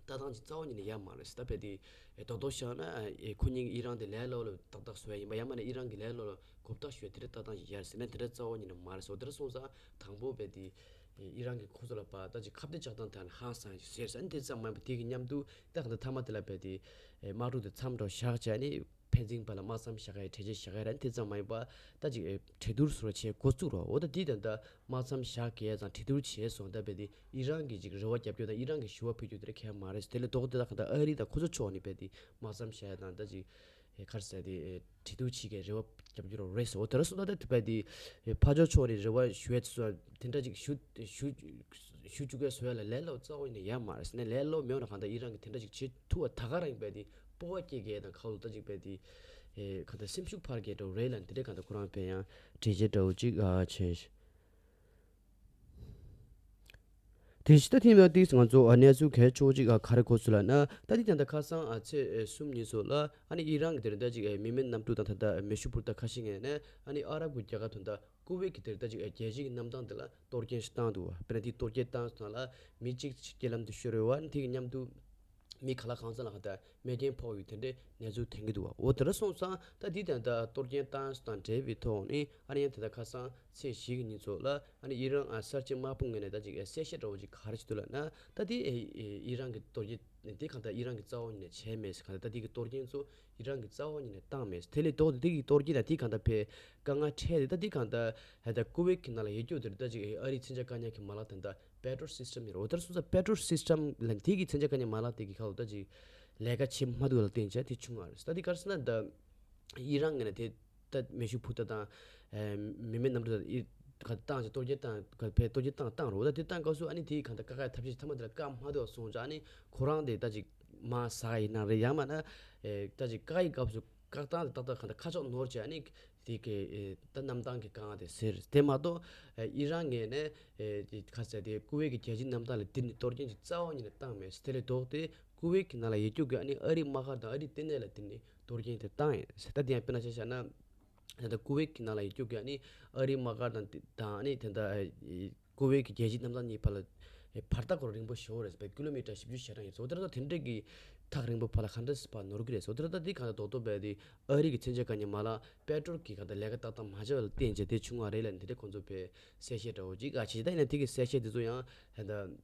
ལྟ་སྟངས་ཅིག་རྩ་བ་ཉིད་ནས་ཡོད་མ་རེད་ཟེར། ད་རྦད་དེ་ཨེ་རྡོག་རྡོག་བཞག་ན་ཨེ་ཁོ་གཉིས་ཀྱིས་ཨི་རན་དེ་ལས་སླ་པོ་ལ་ཏག་ཏག་བཟོ་ཡ་ཡིན་པ། ཡང་མིན་ན་ཨི་རན་གྱིས་ལས་སླ་པོ་ལ་གོ་བརྡ་ཞུ་ཡ་དེ་འདྲས་ལྟ་སྟངས་ཅིག་ཡོད་རེད་ཟེར་ན་དེ་འདྲས་རྩ་བ་ཉིད་ནས་མ་རེད་ཟེར། འོ་དེ་འདྲ་སོང་ཙང་དང་པོ་རྦད་དེ་ཨི་རན་གྱིས་ཁོ་ཚོ་ལ་ཕར་ད་ཅིག་ཁ་གཏད་བཅག་སྟངས་དེ་ཧང་སངས་ཤིག་ཟེར་ཟེར། ཨ་ནི་དེ་ཙམ་མ་ཡིན་པར་དེ་གི་མཉམ་དུ་ད་ག་ད་མཐའ་མ་དེ་ལ་རྦད་དེ་ཨེ་དམག་འཁྲུག་དེ་མཚམས་འདྲ་བཞག་བྱས། ཨ་ནི་ཕན་ཚུན་བར་ལ་དམག་མཚམས་བཞག་གི་རེད། གྲོས་ཆོད་བཞག་གི་རེད། ཨ་ནི་དེ་ཙམ་མ་ཡིན་པར་ད་ཅིག་ཨེ་གྲོས་བསྡུར་སོགས་བྱེད་འགོ་བཙུགས་རོགས། འོ་ད་དེ་ད་ད་དམག་མཚམས་བཞག་གི་ཙང་གྲོས་བསྡུར་བྱས་སོང་། ད་རྦད་དེ་ཨི་རན་གྱིས་ཅིག་རེ་བ་རྒྱབ་སྐྱོར་དང་ཨི་རན་གྱིས་ཞུ་བ་ཕུལ་རྒྱུ་དེ་འདྲ་གང་ཡང་མ་རེད་ཟེར། དེ་ལས་ལྡོག་སྟེ་ད་ག་ད་ཨ་རི་དང་ཁོ་ཚོ་ཕྱོགས་ནས་རྦད་དེ་དམག་མཚམས་བཞག་ཡ་དང་ད་ཅིག་ཨེ་ག་རེ་ཟེར་དེ་ཨེ་གྲོས་བསྡུར་བྱེད་མཁན་རེ་བ་རྒྱབ་རྒྱུ་རེད་ཟེར། འོ་དེ་འདྲ་སོང་ཙང་ད་དེ་རྦད་དེ་ཨེ་ཕར་ཕྱོགས་ཕྱོགས་ནས་རེ་བ་ཞུ་ཡས་སུ་དེ་འདྲ་ཅིག་ཞུ་ཞུ་ཞུ་བཅུག་གི་བཟོ་ཡ་ལ་ལས་སླ་པོ་རྩ་བ་ཉིད་ནས་ཡོད་མ་རེད་ཟེར་ན། ལས་སླ་པོ་མེད་ན་གང་ལྟར་ཨི་རན་གྱིས་དེ་འདྲ་ཅིག་བྱེད་ཐུབ་པ་ད་ག་རང་རྦད་དེ་སྤོབས་པ་སྐྱེ་མཁན་དང་ཁ་ལོ་ད་ཅིག་རྦད་དེ་ཨེ་གང་ལྟར་སེམས་ཤུགས་འཕར་མཁན་འདྲ་པོ་རེད་ལབ་ནས་དེ་འདྲ་གང་ལྟར་ཁོ་རང་རྦད་ཡང་འགྲེལ་བཤད་འདྲ་པོ་ཅིག་ཨ་བྱས། དེ་བཞིན་ད་ཐེངས་མ་ཏིག་ང་ཚོ་ཨ་གནས་ཚུལ་གལ་ཆེ་བོ་ཅིག་ཨ་ག་རེ་གོ་སོང་ལབ་ན། ད་དེ་ད་ལྟ་ཁ་སང་ཨ་ཚེས་ཨེ་གསུམ་ཉིན་སོགས་ལ་ཨ་ནི་ཨི་རན་གྱི་དེར་ད་ཅིག་ཨེ་མི་མེད་གནམ་གྲུ་དང་ད་ལྟ་མེ་ཤུགས་འཕུར་མདའ་ཁ་ཤས་ངེས་ནས་ཨ་ནི་ཨ་རབ་ཀྱི་རྒྱལ་ཁབ་དང་ད་ཀུ་ཝེད་ཀྱི་དེར་ད་ཅིག་ཨེ་རྒྱལ་སྤྱིའི་གནམ་ཐང་དེ་ལ་གཏོར་སྐྱོན་ཞིག་བཏང་འདུག་བ། དཔེར་ན་དེ་གཏོར་སྐྱོན་བཏང་སོང་ལ་མི་གཅིག་རྐྱེན་ལམ་དུ་ཤོར་ཡོད་བ། ཨ་ནི་དེ་གི་མཉམ་དུ་མི་ག་ལ་གང་འཚམ་ལ་ག་ད་རྨས་སྐྱོན་ཕོག་ཡོད་དེ་འདྲའི་གནས་ཚུལ་ཐོན་གྱི་འདུག་བ། འོ་དེ་འདྲ་སོང་ཙང་ད་འདི་དང་ད་གཏོར་སྐྱོན་བཏང་དང་འབྲེལ་བའི་ཐོག་ནས་ཨ་ནི་ཡང་དེ་ད་ཁ་སང་ཚེས་བཞི་གི་ཉིན་ཚོ་ལ་ཨ་ནི་ཨི་རན་ཨ་གསར་བརྗེ་དམག་དཔུང་ངོས་ནས་ད་ཅིག་གསལ་བཤད་འདྲ་བོ་ཅིག་ག་རེ་ཞིག་འདུག་ལབ་ན། ད་དེ་ཨི་རན་གྱི་གཏོར་སྐྱོན་དེ་གང་ལྟར་ཨི་རན་གྱི་རྩ་བ་ཉིད་ནས་བྱས་མེད་ཟེར། གང་ལྟར་ད་དེ་གི་གཏོར་སྐྱོན་ཚོ་ཨི་རན་གྱི་རྩ་བ་ཉིད་ནས་བཏང་མེད་ཟེར། དེ་ལས་ལྡོག་སྟེ་དེ་གི་གཏོར་སྐྱོན་དང་དེ་གང་ལྟར་ཕའི་དཀའ་ངལ་འཕྲད་དེ། ད་དེ་གང་ལྟར་ཧ་ད་ཀུ་ཝེད་ཀྱི་ནང་ལ་ཡོད་རྒྱུ་དེར་ད་ཅིག་ཨ་རིའི་མཚོན་ཆ་བཀག་ཉར་གྱི་མ་ལག་དང་ད་པེ་ཊྲོལ་སིས་ཊམ་ཡོད་རེད། འོ་དེར་སོང་ཙང་པེ་ཊྲོལ་སིས་ཊམ་ལ་དེ་གི་མཚོན་ཆ་བཀག་ཉར་མ་ལག་དེ་གི་ཁ་ལོ་ད་ཅིག་ལས་ཀ་བྱེད་མ་ཐུབ་ལ་བརྟེན་བྱས་དེ་བྱུང་བ་རེད། ད་དེ་ག་རེ་ཟེར་ན་ད་ཨི་རན་ངོས་ནས་དེ་ད་མེ་ཤུགས་འཕུར་མདའ་དང་ཨེ་མི་མེད་གནམ་གྲུ་དང་ཨི་ག་བཏང་ཅིག་གཏོར་སྐྱོན་བཏང་ག་ཕའི་གཏོར་སྐྱོན་བཏང་བཏང་རོགས། ད་དེ་བཏང་སྐབས་སུ་ཨ་ནི་དེ་གང་ལྟར་བཀག་ཡ་ཐབས་ཤེས་ཐ་མ་དེ་ལ་བཀག་མ་ཐུབ་པ་སོང་ཙང་ཨ་ནི་ཁོ་རང་དེ་ད་ཅིག་མར་ཟག་ཡིན་ན་རེད། ཡང་མིན་ན་ཨེ་ད་ཅིག་བཀག་ཡི་སྐབས་སུ་བཀག་སྟངས་དེ་ཏག་ཏག་གང་ལྟར་ཁ་ཕྱོགས་ནོར་བྱས་ཨ་ནི་དེ་གི་ཨེ་ད་གནམ་ཐང་གི་དཀའ་ངལ་དེ་སེལ། དེ་མ་གཏོགས་ཨེ་ཨི་རན་ངོས་ནས་ཨེ་དེ་ག་ཟེར་དེ་ཀུ་ཝེད་ཀྱི་རྒྱལ་སྤྱིའི་གནམ་ཐང་ལ་དེ་ནི་གཏོར་སྐྱོན་ཅིག་རྩ་བ་ཉིད་ནས་བཏང་མེད། དེ་ལས་ལྡོག་སྟེ་ཀུ་ཝེད་ཀྱི་ནང་ལ་ཡོད་རྒྱུ་གི་ཨ་ནི་ཨ་རིའི་དམག་སྒར་དང་ཨ་རིའི་ལྟེ་གནས་ལ་དེ་ནི་གཏོར་སྐྱོན་དེ་བཏང་ཡོད་ཟེར། ད་དེ་ཡང་དཔེར་ན་ཆ་བཞག་ན། ད་ལྟ་ཀུ་ཝེད་ཀྱི་ནང་ལ་ཡོད་རྒྱུ་གི་ཨ་ནི་ཨ་རིའི་དམག་སྒར་དང་དེ་དང་ཨ་ནི་དེ་འདྲ་ཨེ་ཀུ་ཝེད་ཀྱི་རྒྱལ་སྤྱིའི་གནམ་ཐང་གཉིས་བར་ལ་ཨེ་བར་ཐག་ཁོ་རང་རིང་པོ་ཞེ་པོ་རེད་པས། ཀི་ལོ་མི་ཊར་བཞི་བཅུ་ཞེ་གྲངས་ཡོད་ཟེར། འོ་དེ་འདྲ་དེ་འདྲ་གི་ཐག་རིང་པོ་བར་ལ་ག་འདྲ་སེ་ཕར་ནོར་གི་རེད་ཟེར། འོ་དེ་འདྲ་ད་དེ་གང་ལྟར་རྡོག་རྡོག་རྦད་དེ་ཨ་རི་གི་མཚོན་ཆ་བཀག་ཉར་མ་ལག་པེ་ཊྲོལ་གྱི་གང་ལྟར་ལས་ཀ་ཏག་ཏག་མ་བྱས་པ་ལ་བརྟེན་བྱས་དེ་བྱུང་བ་རེད་ལབ་ནས་དེ་འདྲ་ཁོང་ཚོ་ཕར་གསལ་བཤད་འདྲ་བོ་ཅིག་ཨ་བྱས། ད་ཡིན་ན་དེ་གི་གསལ་བཤད་དེ་ཚོ་ཡང་ད་ལྟ་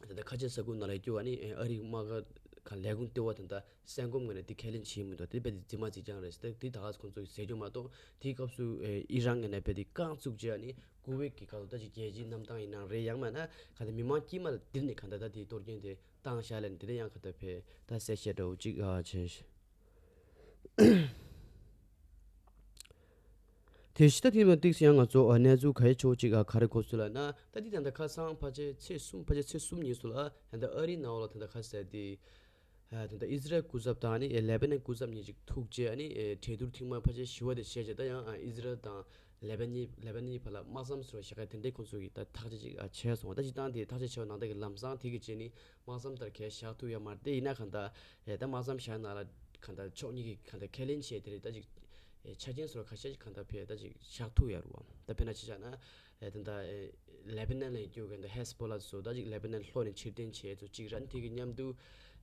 ད་ལྟ་ཁ་ཆེ་ས་ཁུལ་ནང་ལ་སྐྱོད་ཨ་ནི་ཨ་རིའི་དམག་སྒར་ག་ལས་ཁུངས་ལྟེ་བ་དེ་འདྲ་སེང་གོམ་ངོས་ནས་དེ་ཁས་ལེན་བྱེད་མི་འདུག་དེ་རྦད་དེ་རྫུན་མ་རྫུན་རྐྱང་རེད་ཟེར། དེ་ད་ག་ཁོང་ཚོ་གིས་ཟེར་རྒྱུ་མ་གཏོགས། དེའི་སྐབས་སུ་ཨེ་ཨི་རན་ངོས་ནས་རྦད་དེ་རྐང་བཙུགས་རྗེས་ཨ་ནི་ཀུ་ཝེད་ཀྱི་ག་ལ་ད་ཅིག་རྒྱལ་སྤྱིའི་གནམ་ཐང་ཡིན་ན་རེད། ཡང་མིན་ན་ག་ད་མི་མང་དཀྱུས་མ་ལ་དེ་ནས་ག་ད་ད་དེའི་གཏོར་སྐྱོན་དེ་བཏང་བཞག་ལས་ནས་དེ་ལས་ཡང་ག་ད་ཕེ་ད་གསལ་བཤད་འདྲ་བོ་ཅིག་ཨ་བྱས། དེ་ཕྱི་ད་ཐེངས་མ་ཏིག་ཡང་ང་ཚོ་ཨ་གནས་ཚུལ་ག་ཡེ་ཆོག་ཅིག་ཨ་ག་རེ་གོ་ཚུལ་ལ་ན། ད་འདི་ད་ལྟ་ཁ་སང་ཕལ་ཆེར་ཚེས་གསུམ་ཕལ་ཆེར་ཚེས་གསུམ་ཉིན་སུ་ལ་ད་ལྟ་ཨ་རིའི་ནང་ལ་ད་ལྟ་ཁ་ཟེར་དེ་ད་ལྟ་ཨི་ཟི་རལ་སྐུ་ཚབ་དང་ནི་ལེ་བྷ་ནན་སྐུ་ཚབ་གཉིས་ཅིག་ཐུག་རྗེས་ཨ་ནི་གྲོས་བསྡུར་ཐེངས་མ་ཕལ་ཆེར་བཞི་པ་དེ་བྱས་རྗེས། ད་ཡང་ཨི་ཟི་རལ་དང་ལེ་བྷ་ནན་ལེ་བྷ་ནན་བར་ལ་དམག་མཚམས་ཟེར་བ་བཞག་ག་དེ་འདྲའི་ཁོང་ཚོ་གིས་ད་ཐག་གཅོད་ཅིག་བྱས་སོང་བ། ད་སྤྱིར་བཏང་དེ་ཐག་གཅོད་བྱས་པ་ནང་ད་གི་ལམ་སང་དེ་གི་རྗེས་ནི་དམག་མཚམས་ལྟར་གས་བཞག་ཐུབ་ཡ་མ་རེད། དེ་ཡིན་ན་གང་ལྟར་ཨེ་ད་དམག་མཚམས་བཞག་ནང་ལ་གང་ལྟར་ཕྱོགས་གཉིས་ཀྱིས་གང་ལྟར་ཁས་ལེན་བྱས་དེ་རེད། ད་ཅིག་ཨེ་ཆ་རྐྱེན་སོགས་ཁ་ཤས་ཅིག་གང་ལྟར་ཕེ་ད་ཅིག་བཞག་ཐུབ་ཡ་རུ་བ། ད་དཔེར་ན་ཅིག་བཞག་ན་ཨེ་ད་ད་ཨེ་ལེ་བྷ་ནན་ལ་སྐྱོད་མཁན་ད་ཧེ་སི་བྷོ་ལ་ཚོ་ད་ཅིག་ལེ་བྷ་ནན་ལྷོ་ནས་ཕྱིར་འཐེན་བྱས་ཚོ་ཅིག་ར་ནི་དེ་གི་མཉམ་དུ་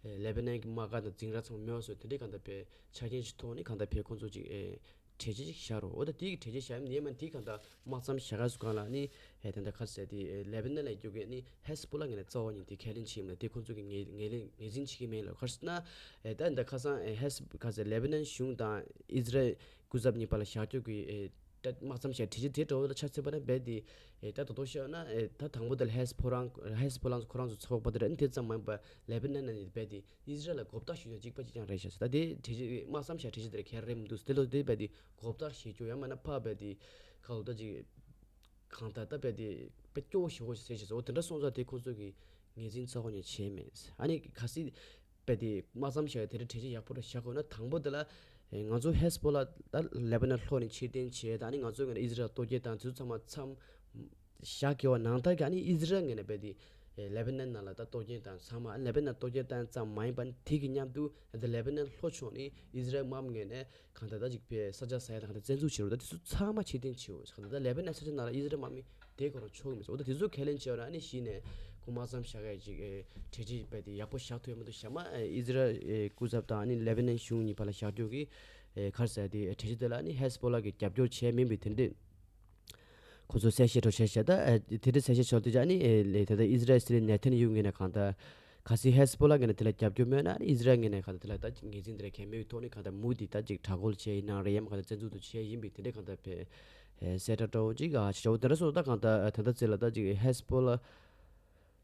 ཨེ་ལེ་བྷ་ནན་གྱི་དམག་སྒར་དང་འཛིང་ར་ཚང་མ་མེད་པ་བཟོ། དེ་འདྲའི་གང་ལྟར་ཕེ་ཆ་རྐྱེན་ཅིག་ཐོག་ནས་གང་ལྟར་ཕེ་ཁོང་ཚོ་ཅིག་ཨེ་གྲོས་ཆོད་ཅིག་བཞག་རོགས། འོ་ད་དེའི་གྲོས་ཆོད་བཞག་ཡིན་ཡིན་མིན་དེའི་གང་ལྟར་དམག་མཚམས་བཞག་ག་སུ་གང་ལ་ནི་ཨེ་ད་ལྟ་ཁ་ཟེར་དེ་ཨེ་ལེ་བྷ་ནན་ལ་སྐྱོད་མཁན་ནི་ཧེ་སི་བྷོ་ལ་ངོས་ནས་རྩ་བ་ཉིད་དེ་ཁས་ལེན་བྱེད་མི་དེ་ཁོང་ཚོ་གི་ངེས་ངེས་ལེན་ངེས་འཛིན་བྱེད་ཀྱི་མེད་ལ། ག་རེ་ཟེར་ན་ཨེ་ད་ད་ཁ་སང་ཨེ་ཧེ་སི་ག་ཟེར་ལེ་བྷ་ནན་གཞུང་དང་ཨི་ཟི་རལ་སྐུ་ཚབ་གཉིས་བར་ལ་བཞག་སྐྱོད་ཀྱི་ཨེ་ད་དམག་མཚམས་བཞག་གྲོས་ཆོད་དེ་འདྲ་བོ་ལ་ཆ་མཚོན་པ་ན་རྦད་དེ་ཨེ་ད་དོ་དོ་བཤད་ན་ཨེ་ད་དང་པོ་དེ་ལ་ཧེ་སི་བྷོ་རང་ཧེ་སི་བྷོ་ལ་ཁོ་རང་ཚོ་ཚོགས་པ་དེ་རེད། དེ་ཙམ་མ་ཡིན་པ་ལེ་བྷ་ནན་ནས་རྦད་དེ་ཨི་ཟི་རལ་ལ་མགོ་བཏགས་ཞུ་ཡ་གཅིག་པ་གཅིག་རྐྱང་རེད་ཤག་ད་དེ་གྲོས་ཆོད་དམག་མཚམས་བཞག་གྲོས་ཆོད་དེར་ཁྱེར་རེད་མི་འདུག་དེ་ལོ་དེ་རྦད་དེ་མགོ་བཏགས་ཞེས་སྐྱོ་ཡང་མིན་ན་ཕ་རྦད་དེ་ཁ་ལོ་ད་ཅིག་གང་ལྟར་ད་རྦད་དེ་དཔེ་སྐྱོ་བོ་ཞེ་པོ་ཞིག་ཟེར་ཞེས་སོ། དེ་འདྲ་སོང་ཙང་དེ་ཁོང་ཚོ་གིས་ངོས་འཛིན་རྩ་བ་ནས་བྱས་མེད། ཨ་ནི་གལ་སྲིད་རྦད་དེ་དམག་མཚམས་བཞག་དེ་འདྲ་གྲོས་ཆོད་ཡག་པོ་རེ་བཞག་དགོས་ན་དང་པོ་དེ་ལ་ང་ཚོ་ཧེ་སི་བྷོ་ལ་ད་ལེ་བྷ་ནན་ལྷོ་ནས་ཕྱིར་འཐེན་བྱས། ད་ཨ་ནི་ང་ཚོ་ངོས་ནས་ཨི་ཟི་རལ་གཏོར་སྐྱོན་བཏང་དེ་ཚོ་ཚང་མ་མཚམས་བཞག་གི་བ་ནང་ལྟར་གྱི་ཨ་ནི་ཨི་ཟི་རལ་ངོས་ནས་རྦད་དེ་ཨེ་ལེ་བྷ་ནན་ནང་ལ་ད་གཏོར་སྐྱོན་བཏང་ཚང་མ། ཨ་ལེ་བྷ་ནན་གཏོར་སྐྱོན་བཏང་ཙམ་མ་ཡིན་པ་དེ་གི་མཉམ་དུ་ཨ་ད་ལེ་བྷ་ནན་ལྷོ་ཕྱོགས་ནས་ཨི་ཟི་རལ་དམག་མི་ངོས་ནས་གང་ལྟར་ད་ཅིག་པའི་ས་ཆ་ཟ་ཡ་དང་གང་ལྟར་བཙན་འཛུལ་བྱེད་རོགས། ད་དེ་ཚོ་ཚང་མ་ཕྱིར་འཐེན་བྱེད་འོ། གང་ལྟར་ད་ལེ་བྷ་ནན་ས་ཆ་ནང་ལ་ཨི་ཟི་རལ་དམག་མི་དེ་ཁོ་རང་ཆོག་གི་མི་འདུག་འོ་ད་དེ་ཚོ་ཁས་ལེན་བྱས་ཡོད་ན་ཨ་ནི་གཞི་ནས་ཁོ་དམག་མཚམས་བཞག་ཡ་ཅིག་ཨེ་གྲོས་ཆོད་རྦད་དེ་ཡག་པོ་བཞག་ཐུབ་ཡ་མི་འདུག་ཤག་མ། ཨེ་ཨི་ཟི་རལ་ཨེ་སྐུ་ཚབ་དང་ཨ་ནི་ལེ་བྷ་ནན་གཞུང་གཉིས་བར་ལ་བཞག་སྐྱོད་ཀྱི་ཨེ་ག་རེ་ཟེར་དེ་ཨེ་གྲོས་ཆོད་དེ་ལ་ཨ་ནི་ཧེ་སི་བྷོ་ལ་གིས་རྒྱབ་སྐྱོར་བྱས་མིན་པའི་དེ་འདྲས། ཁོ་ཚོ་གསལ་བཤད་འདྲ་བོ་བྱས་བྱས། ད་ཨེ་དེ་འདྲ་གསལ་བཤད་བྱས་དུས་ཨ་ནི་ཨེ་ལས་ད་ལྟ་ཨི་ཟི་རལ་སྲིད་བློན་ནེ་ཐན་ཡ་ཧུ་ངོས་ནས་གང་ལྟར་གལ་སྲིད་ཧེ་སི་བྷོ་ལ་ངོས་ནས་དེ་ལ་རྒྱབ་སྐྱོར་མེད་ན་ཨི་ཟི་རལ་ངོས་ནས་གང་ལྟར་དེ་ལ་ད་ངོས་འཛིན་དེ་ལ་གལ་མེད་པའི་ཐོག་ནས་གང་ལྟར་མུ་མཐུད་ད་ཅིག་དྲག་རྒོལ་བྱས་ཡིན་ནའང་རེད། ཡང་མིན་གང་ལྟར་བཙན་འཛུལ་དུ་བྱས་ཡིན་པས་དེ་འདྲ་གང་ལྟར་བས་ཨེ་གསལ་བསྒྲགས་འདྲ་བོ་ཅིག་ཨ་བྱས་བྱས། འོ་དེ་འདྲ་སོང་ཙང་ད་གང་ལྟར་ཨེ་ད་ལྟ་ཚེ་ལ་ད་ཅིག་ཧེ་སི་བྷོ་ལ་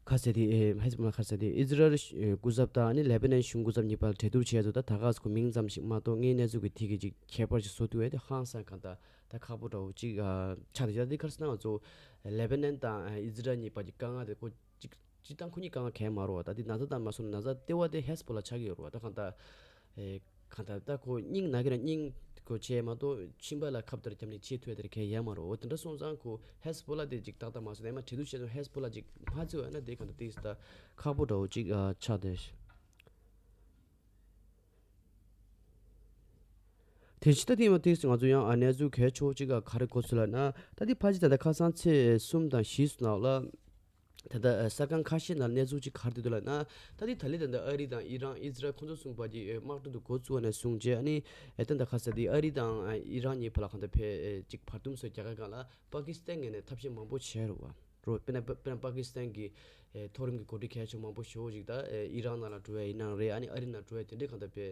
ག་ཟེར་དེ་ཨེ་ཧེ་སི་བྷོ་ལ་ག་ཟེར་དེ་ཨི་ཟི་རལ་སྐུ་ཚབ་དང་ཨ་ནི་ལེ་བྷ་ནན་གཞུང་སྐུ་ཚབ་གཉིས་བར་གྲོས་བསྡུར་བྱས་ཚོ་ད་ད་ག་ཟེར་ཁོ་མིང་ཙམ་ཞིག་མ་གཏོགས་ངའི་གནས་ཚུལ་གྱི་ཐད་ཀྱི་ཅིག་ཁྱད་པར་ཞིག་བཟོ་ཐུབ་ཡས་དེ་ཧང་སང་གང་ལྟར་ད་ཁག་པོ་འདྲ་བོ་ཅིག་ཨ་ཆགས་འདུག་ད་འདི་ག་རེ་ཟེར་ན་ང་ཚོ་ལེ་བྷ་ནན་དང་ཨི་ཟི་རལ་གཉིས་བར་གྱི་དཀའ་ངལ་དེ་ཁོ་ཅིག་སྤྱིར་བཏང་ཁོ་གཉིས་དཀའ་ངལ་གང་ཡང་མ་རེད་བ། ད་འདི་ན་ཚ་དང་མ་སོང་ན་ན་ཚ་ལྟེ་བ་དེ་ཧེ་སི་བྷོ་ལ་ཆགས་ཀྱི་ཡོད་རེད་བ། ད་གང་ལྟར་ཨེ་གང་ལྟར་ད་ཁོ་སྙིང་ན་གི་ན་སྙིང་ཁོ་བྱས་མ་གཏོགས་མཆིན་པ་ལ་ཁབ་ལྟར་བརྒྱབ་ནས་བྱེད་ཐུབ་ཡ་དེ་གང་ཡང་མ་རེད། འོ་དེ་འདྲ་སོང་ཙང་ཁོ་ཧེ་སི་བྷོ་ལ་དེ་ཅིག་ཏག་ཏག་མ་སོང་ན་ཡང་མ་གྲོས་བསྡུར་བྱས་ཙང་ཧེ་སི་བྷོ་ལ་ཅིག་མ་བརྩི་བ་ཡིན་ན་དེ་གང་ལྟར་དེ་ད་ཁག་པོ་འདྲ་བོ་ཅིག་ཨ་ཆགས་བསྡད། དེ་ཕྱི་ད་ཐེངས་མ་ཏིག་ང་ཚོ་ཡང་ཨ་གནས་ཚུལ་གལ་ཆེ་བོ་གཅིག་ག་ག་རེ་གོ་ཚུལ་ལབ་ན། ད་དེ་ཕལ་ཆེར་ད་ལྟ་ཁ་སང་ཚེས་གསུམ་དང་བཞི་ཚོ་ནང་ལ་ད་ལྟ་གསར་ཁང་ཁ་ཤས་ནང་གནས་ཚུལ་གཅིག་ག་རེ་འདུག་ལབ་ན། ད་དེ་ད་ལི་ད་ལྟ་ཨ་རི་དང་ཨི་རན་ཨི་ཛི་རལ་ཁོང་ཚོ་གསུམ་བར་གྱི་དམག་འཁྲུག་དུ་འགོ་བཙུགས་པ་ནས་བཟུང་རྗེས་ཨ་ནི་ཨེ་ད་ལྟ་ཁ་ས་དེ་ཨ་རི་དང་ཨི་རན་གཉིས་བར་ལ་གང་ལྟར་ཕེ་ཅིག་བར་འདུམ་སོགས་རྒྱག་ག་སྒང་ལ་པ་ཀི་སི་ཐན་ངོས་ནས་ཐབས་ཤེས་མང་པོ་བྱས་རེད་བ། རོ་དཔེར་ན་དཔེར་ན་པ་ཀི་སི་ཐན་གྱི་ཨེ་མཐོ་རིམ་གྱི་འགོ་ཁྲིད་གལ་ཆེ་མང་པོ་ཞེ་པོ་ཅིག་ད་ཨེ་ཨི་རན་ནང་ལ་འགྲོ་ཡ་ཡིན་ནའང་རེད། ཨ་ནི་ཨ་རི་ནང་འགྲོ་ཡ་དེ་འདྲའི་གང་ལྟར་དཔེ་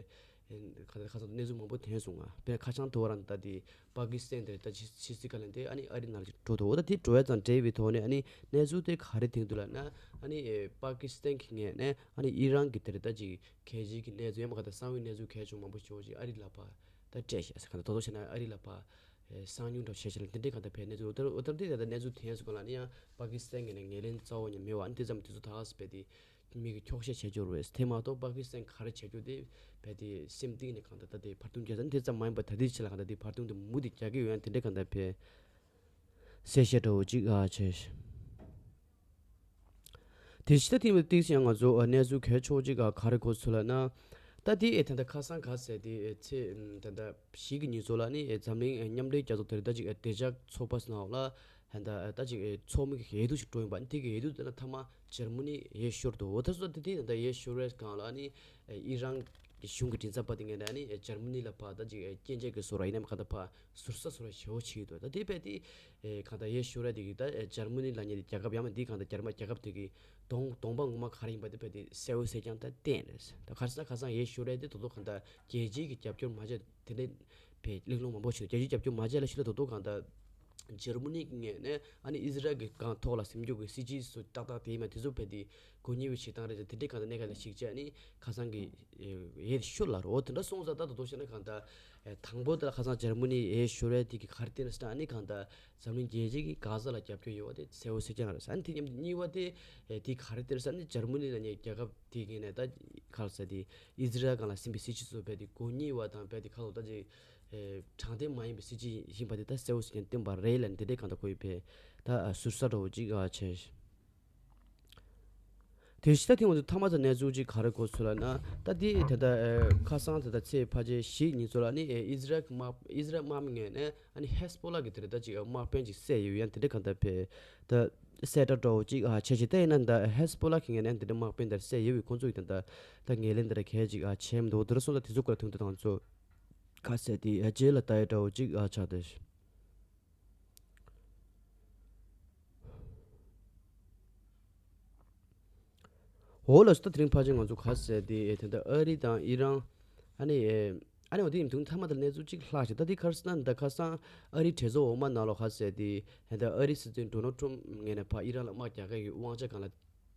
ཨེ་གང་ལྟར་ཁ་སང་གནས་ཚུལ་མང་པོ་ཐོན་སོང་ང་། དཔེར་ན་ཁ་བྱང་དུ་བ་རང་ད་དེ་པ་ཀི་སི་ཐན་དེ་ད་ཕྱི་ཕྱི་སྲིད་བཀའ་བློན་དེ་ཨ་ནི་ཨ་རི་ནང་ལ་ཅིག་འགྲོ་འདུག་འོ་ད་དེ་འགྲོ་ཡ་དང་འབྲེལ་བའི་ཐོག་ནས་ཨ་ནི་གནས་ཚུལ་དེ་ག་རེ་ཐོན་འདུག་ལབ་ན། ཨ་ནི་ཨེ་པ་ཀི་སི་ཐན་གྱི་ངོས་ནས་ཨ་ནི་ཨི་རན་གྱི་དེ་རེད་ད་ཅིག་གལ་ཆེའི་གི་གནས་ཚུལ་ཡང་མ་ག་ད་གསང་བའི་གནས་ཚུལ་གལ་ཆེ་མང་པོ་ཞེ་པོ་ཅིག་ཨ་རི་ལ་ཕར་ད་སྤྲད་ཤག་ཟེར། གང་ལྟར་དོ་དོ་བྱས་ན་ཨ་རི་ལ་ཕར་ཨེ་གསང་ཉུལ་འདྲ་བྱས་ཤག་ལ་དེ་འདྲའི་གང་ལྟར་ཕེབས་གནས་ཚུལ་འོ་ད་འདི་ད་ལྟ་གནས་ཚུལ་ཐོན་སོང་ག་ལ་ནི་ཡང་པ་ཀི་སི་ཐན་ངོས་ནས་ངོས་ལེན་རྩ་བ་ནས་མེད་པ། ཨ་ནི་དེ་ཙམ་དེ་ཚོ་ད་ག་ཟེར་དཔེ་དེ་མི་གི་འཁྱོག་བཤད་བྱེད་རྒྱུ་རེད། དེ་མ་གཏོགས་པ་ཀི་སི་ཐན་ག་རེ་བྱེད་རྒྱུ་དེ་རྦད་དེ་སེམས་གཏིང་ནས་གང་ལྟར་ད་དེ་བར་འདུམ་རྒྱག་ས་དེ་ཙམ་མ་ཡིན་པར་ད་ལྟའི་ཆ་ལ་གང་ལྟར་དེ་བར་འདུམ་དེ་མུ་མཐུད་རྒྱག་གི་ཡོད་ཡང་དེ་འདྲའི་གང་ལྟར་ཕེ་གསལ་བཤད་འདྲ་བོ་ཅིག་ཨ་བྱས། དེ་ཕྱི་ད་ཐེངས་མ་ཏིག་ཡང་ང་ཚོ་གནས་ཚུལ་གལ་ཆེ་བོ་ཅིག་ག་རེ་གོ་ཚུལ་ལབ་ན། ད་དེ་ཨེ་ད་ལྟ་ཁ་སང་ག་ཟེར་དེ་ཨེ་ཚེས་ད་ལྟ་བཞི་གི་ཉིན་ཚོ་ལ་ནི་ཨེ་འཛམ་གླིང་མཉམ་འབྲེལ་རྒྱལ་ཚོགས་དེ་རེད་ད་ཅིག་ཨེ་བདེ་འཇགས་ཚོགས་པ་ནང་ལ་ད་ད་ཅིག་ཨེ་ཚོགས་མི་གི་འོས་བསྡུ་ཞིག་འགྲོ་ཡིན་པ། ཨ་ནི་དེ་གི་འོས་བསྡུ་དེ་ལ་མཐའ་མ་འཇར་མ་ནི་འོས་ཤོར་འདུག་འོ་ད་སོ་ད་དེ་ད་ལྟ་འོས་ཤོར་བའི་སྒང་ལ་ཨ་ནི་ཨེ་ཨི་རན་ གི་གཞུང་གི་མགྲིན་ཚབ་པ་དེ་ངོས་ནས་ཨ་ནི་འཇར་མ་ནི་ལ་ཕར་ད་ཅིག་སྐྱོན་བརྗོད་ཀྱི་བཟོ་འདྲ་ཡིན་ནའི་གང་ལྟར་ཕར་ཟུར་ཟ་བཟོ་འདྲ་ཞེ་པོ་བྱེད་ཀྱི་འདུག་ད་དེ་བས་དེ་གང་ལྟར་ཡེ་ཤུ་ར་དེ་གིས་ད་འཇར་མ་ནི་ལབ་མཁན་དེ་རྒྱལ་ཁབ་ཡང་མིན་དེ་གང་ལྟར་འཇར་མ་རྒྱལ་ཁབ་དེ་གི་གདོང་གདོང་པ་ངོ་མ་ག་རེ་ཡིན་པ་དེ་བས་དེ་གསལ་པོ་གསལ་རྐྱང་ད་བསྟན་རེད། ད་ག་རེ་ཟེར་ན་ཁ་སང་ཡེ་ཤུ་ར་དེ་ད་དུང་གང་ལྟར་རྒྱལ་སྤྱིའི་གི་རྒྱབ་སྐྱོར་མ་བྱས། དེ་འདྲའི་བས་གླེང་སློང་མང་པོ་ཞིག་རྒྱལ་སྤྱིའི་རྒྱབ་སྐྱོར་མ་བྱས་ལ་ཤི་ལ་ད་དུང་གང་ལྟར་འཇར་མ་ནི་གི་ངོས་ནས་ཨ་ནི་ཨི་ཟི་རལ་གྱི་སྒང་ཐོག་ལ་ཟིན་རྒྱུ་གི་སྲིད་ཇུས་སུ་ཏག་ཏག་དེ་ཡིན་མ་དེ་ཚོ་བས་དེ་གོ་ཉེས་པའི་བྱེད་སྟངས་རེད། དེ་འདྲའི་གང་ལྟར་གནད་འགག་ལ་གཞིགས་བྱས་ཨ་ནི་ཁ་སང་གི་ཡེ་ཤུ་ལ་རོ་དེ་འདྲ་སོང་ཙང་ད་ད་དུང་བཤད་ན་གང་ལྟར་དང་པོ་དེ་ལ་ཁ་སང་འཇར་མ་ནི་ཡེ་ཤུ་ར་དེ་གི་ག་རེ་བསྟན་ཟེར་ན་ཨ་ནི་གང་ལྟར་འཛམ་གླིང་རྒྱལ་སྤྱི་གི་གྷ་ཟ་ལ་རྒྱབ་སྐྱོར་ཡོད་པ་དེ་གསལ་པོ་གསལ་རྐྱང་རེད། ཨ་ནི་དེ་མཉམ་དུ་གཉིས་པ་དེ་དེ་ག་རེ་བསྟན་ཟེར་ན་ཨ་ནི་འཇར་མ་ནི་ལབ་མཁན་རྒྱལ་ཁབ་དེ་གི་ངོས་ནས་ད་ག་རེ་ཟེར་དེ་ཨི་ཟི་རལ་སྒང་ལ་ཟིན་པའི་སྲིད་ཇུས་ཚོ་བས་དེ་གོ་ཉེས་པ་དང་བས་དེ་ཁ་ལོ་ད་ཅིག་ཨེ་དྲང་བདེན་མ་ཡིན་པའི་སྲིད་ཇུས་ཡིན་པ་དེ་ད་གསལ་པོ་ཞིག་ཀྱང་བསྟན་པ་རེད་ལབ་ནས་དེ་འདྲའི་གང་ལྟར་ཁོ་ཡི་བས་ད་ཟུར་ཟ་འདྲ་བོ་ཅིག་ཨ་བྱས། དེ་བཞིན་ད་ཐེངས་འདི་མཐའ་མ་ཚོ་གནས་ཚུལ་ཅིག་ག་རེ་གོ་ཚུལ་ལབ་ན་ད་དེ་ད་ལྟ་ཨེ་ཁ་སང་ད་ལྟ་ཚེས་ཕལ་ཆེར་བཞི་ཉིན་ཚོ་ལ་ནི་ཨེ་ཨི་ཟི་རལ་གྱི་དམག་ཨི་ཟི་རལ་དམག་མི་ངོས་ནས་ཨ་ནི་ཧེ་སི་བྷོ་ལ་གི་དེ་རེད་ད་ཅིག་དམག་དཔོན་ཅིག་བསད་ཡོད་ཡང་དེ་འདྲའི་གང་ལྟར་བས་ད་གསལ་བསྒྲགས་འདྲ་བོ་ཅིག་ཨ་བྱས་ཤིང་ད་ཡིན་ན་ད་ཧེ་སི་བྷོ་ལ་གི་ངོས་ནས་དེ་འདྲའི་དམག་དཔོན་དེར་བསད་ཡོད་པའི་ཁོང་ཚོ་ཡི་ད་ད་ད་ངོས་ལེན་དེ་འདྲ་གལ་ཅིག་ཨ་བྱས་མི་འདུག་དེ་འདྲ་སོང་ཙང་དེ་ཚོ་སྐོར་ལ་ཐུང་ཐུང་དང་ཚོ། ཁ་གསལ་དེ་རྗེས་ལ་ལྟ་ཡ་འདྲ་བོ་ཅིག་ཨ་ཆགས་ཏེ། འོ་ལགས་སོ། ད་དེ་རིང་ཕལ་ཆེར་ང་ཚོ་ཁ་གསལ་དེ་དེ་འདྲ་ཨ་རི་དང་ཨི་རན་ཨ་ནི་ཨ་ནི་འོ་དེ་ཡིན་དུས་མཐའ་མ་དེར་གནས་ཚུལ་ཅིག་ལྷག་ཅིག་ད་དེ་ག་རེ་ཟེར་ན་ད་ཁ་སང་ཨ་རིའི་གྲོས་ཚོགས་འོག་མ་ནང་ལོགས་ཁ་གསལ་དེ་དེ་འདྲ་ཨ་རིའི་སྲིད་འཛིན་ཌོ་ནལ་ཊམ་ངོས་ནས་ཕར་ཨི་རན་ལ་དམག་རྒྱག་མཁན་གྱི་དབང་ཆ་སྒང་ལ།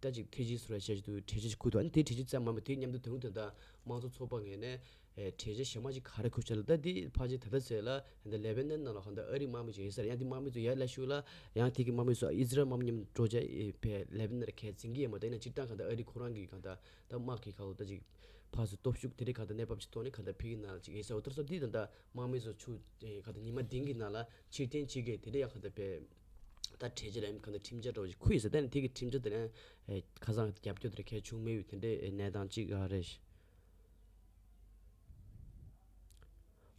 ད་ཅིག་ཐེ་ཇི་སུ་ར་ཤ་ཞིག་ཏུ་གྲོས་ཆོད་ཞིག་ཁུར་འདུག་ཨ་ནི་དེ་གྲོས་ཆོད་ཙམ་མ་མ་དེ་མཉམ་དུ་དུང་དུ་ད་དམངས་གཙོ་ཚོགས་པ་ངོས་ནས་ཨེ་གྲོས་ཆོད་གཞན་མ་ཞིག་ག་རེ་ཁུར་བྱ་ལ་ད་དེ་ཕལ་ཆེར་ད་ལྟ་ཟེར་ལ་ད་ལེ་བྷ་ནན་ནང་ལ་གང་ལྟར་ཨ་རིའི་དམག་མི་ཅིག་ཡོད་ས་རེད། ཡང་དེ་དམག་མི་ཚོ་ཡར་སླེབས་ཤུལ་ལ་ཡང་དེ་གི་དམག་མི་ཚོ་ཨི་ཟི་རལ་དམག་མི་མཉམ་དུ་འགྲོ་བྱ་ཨེ་ཕེ་ལེ་བྷ་ནན་ལ་ཁས་འཛིན་གྱི་ཡོད་མ་ད་ཡིན་ན་སྤྱིར་བཏང་གང་ལྟར་ཨ་རི་ཁོ་རང་གི་གང་ལྟར་ད་དམག་གི་ཁ་ལོ་ད་ཅིག་ཕར་ཚུར་སྟོབས་ཤུགས་དེ་འདྲའི་གང་ལྟར་གནས་བབ་ཅིག་ཐོག་ནས་གང་ལྟར་ཕེ་གི་ནང་ལ་ཅིག་ཡོད་ས་འོ་ད་སོ་དེ་ད་ལྟ་དམག་མི་ཚོ་ཆུ་ཨེ་གང་ལྟར་ཉི་མ་བདུན་གི་ནང་ལ་ཕྱིར་འཐེན་བྱེད་དགོས་དེ་འདྲ་ཡང་གང་ལྟར་ཕེ། ད་གྲོས་ཆོད་ལ་ཡང་གང་ལྟར་ཁྲིམས་འཆར་འདྲ་བོ་ཞིག་ཁུར་ཡིན་ཟེར། ད་ནི་དེ་གི་ཁྲིམས་འཆར་དེ་ལ་ཡང་ཁ་སང་རྒྱབ་སྐྱོར་དེ་འདྲ་གལ་བྱུང་མེད་པའི་དེ་འདྲའི་གནས་སྟངས་ཅིག་རེད།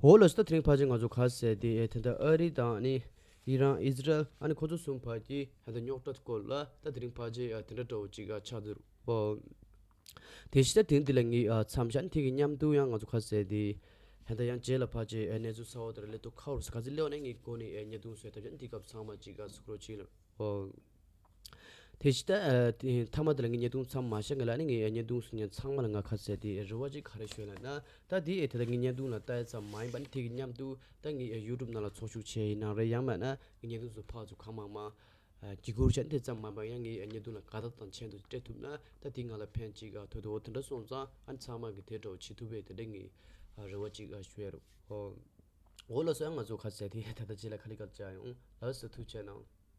འོ་ལགས་སོ། ད་དེ་རིང་ཕལ་ཆེར་ང་ཚོ་ག་ཟེར་དེ་དེ་འདྲ་ཨ་རི་དང་ནི་ཨི་རན་ཨི་ཟི་རལ་ཨ་ནི་ཁོ་ཚོ་གསུམ་བར་གྱི་ད་རྙོག་དྲ་སྐོར་ལ་ད་དེ་རིང་ཕལ་ཆེར་དེ་འདྲ་འདྲ་བོ་ཅིག་ཆགས་འདུག་འོ། དེ་བཞིན་ད་དེང་འདི་ལ་ངས་ཨ་མཚམས་བཞག་ནས་དེ་གི་མཉམ་དུ་ཡང་ང་ཚོ་ག་ཟེར་དེ་ད་ལྟ་ཡང་རྗེས་ལ་ཕལ་ཆེར་ཨ་གནས་ཚུལ་གསར་པ་དེ་འདྲ་སླེབས་དུས་ཁ་བོར་ག་ཚོད་སླེབས་ནས་ངས་སྒོ་ནས་ཨ་བརྙན་ཐུང་བཟོས་ཐབས་བྱས་ནས་དེ་སྐབས་ཚང་མ་ཅིག་ཨ་གཟིགས་རོགས་བྱེད་ལ། འོ། དེ་བཞིན་ད་ཨ་དེ་མཐའ་མ་དེ་ལ་ངས་བརྙན་ཐུང་མཚམས་མ་བཞག་ངས་ལ་ནི་ངས་ཨ་བརྙན་ཐུང་གཟིགས་མཁན་ཚང་མ་ལ་ང་ག་ཟེར་དེ་རེ་བ་ཅིག་ག་རེ་ཞུ་ལབ་ན་ད་དེ་ཨ་དེ་ལ་ངས་བརྙན་ཐུང་ལ་ལྟ་ཡ་ཙམ་མ་ཡིན་པ་ནི་དེ་གི་མཉམ་དུ་ད་ངས་ཨ་ཡུ་ཊུབ་ནང་ལ་ཚོགས་ཞུགས་བྱས་ཡིན་ནའང་རེད། ཡང་མིན་ན་ངས་བརྙན་ཐུང་ཚོ་ཕར་ཚུར་གང་མང་མང་། ཨ་གི་གུར་ཆ་དེ་ཙམ་མ་པ་ཡང་ངའི་བརྙན་ཐུང་ལ་དགའ་རྟགས་དང་མཆན་དུ་སྤྲད་ཐུབ་ན་ད་དེ་ང་ལ་ཕན་ཅིག་ཨ་ཐོགས་འདུག་འོ་དེ་འདྲ་སོང་ཙང་ཨ་ནི་ཚང་མ་གི་དེ་འདྲ་བྱེད་ཐུབ་པའི་དེ་འདྲ་ངའི་ཨ་རེ་བ་ཅིག་ཨ་ཞུ་ཡ་རེད། འོ་འོ་ལགས་སོ། ཡང་ང་ཚོ་ག་ཟེར་དེ་ད་ལྟ་རྗེས་ལ་ཁ་ལི་ཁ་ལི་བྱ་ཡོང་ལགས་སོ། ཐུགས་རྗེ་གནང་།